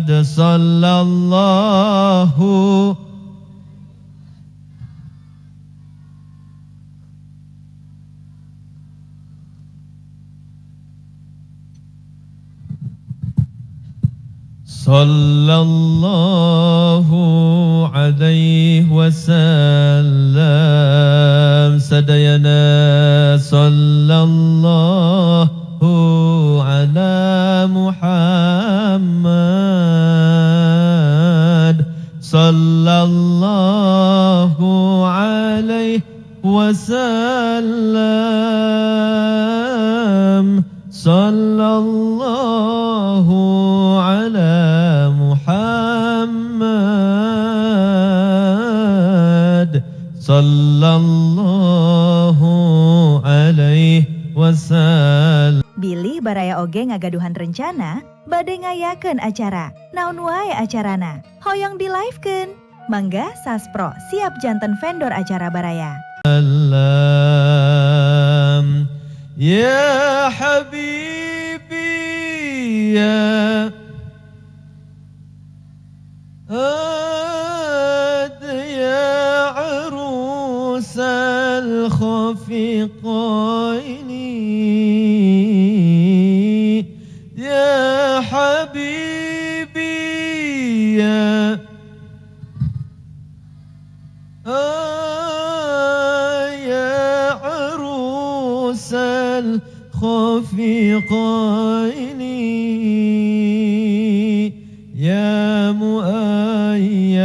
Sallallahu Sallallahu alaihi wasallam. Sadayana sallallahu ala Muhammad sallallahu alaihi wasallam. Sallallahu ala Muhammad sallallahu alaihi wasallam. Bilih baraya oge ngagaduhan rencana bade ngayakeun acara. Naon wae acarana? Hoyong di live-keun. Mangga Saspro siap janten vendor acara baraya. Ya habibi ya ad ya arusal khafiqaini ya habibi ya ya arusal khafiqaini ya muayyad